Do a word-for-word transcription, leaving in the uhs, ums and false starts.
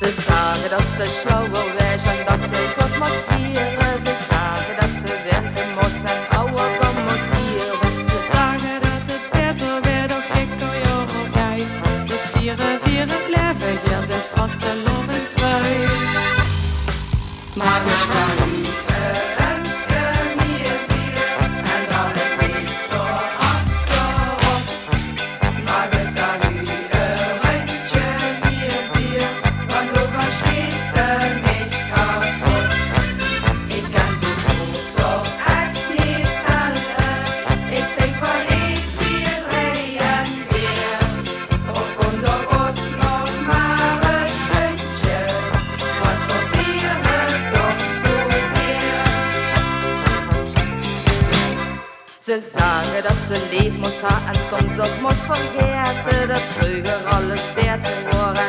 Ze zage dat ze sjlauwer waes en dat ze God mós viere. Ze zage dat ze wirke mós en ouwer mós viere. Ze zage dat 't baeter waert, doch ik kan jou op bij. Dus viere, viere, leve, hier zit vastelovend trui. Maar ik kan niet eens genieten en dat ik niks door achterop. Maak 't aan u e röntje, hier zie, want doe verstees mich kapot. Ik kan zo goed toch echt niet tellen. Ik zing van één, twee, drie en veer. Of komt er ons nog maar een stundje, want we vieren toch zo weer. Ze zage dat ze leef mós ha en soms ook mós vergete, dat vreuger alles baeter waor